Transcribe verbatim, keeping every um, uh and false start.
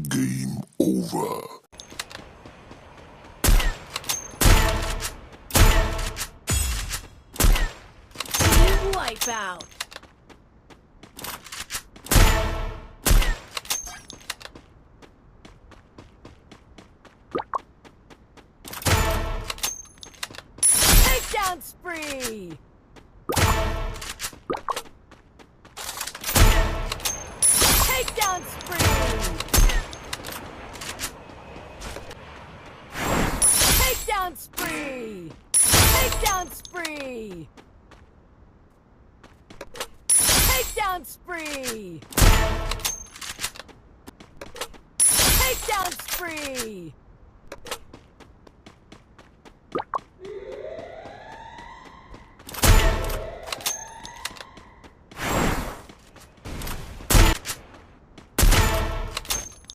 Game over. Wipeout. Takedown spree. Takedown spree. Takedown spree. Takedown spree. Takedown spree. Takedown spree.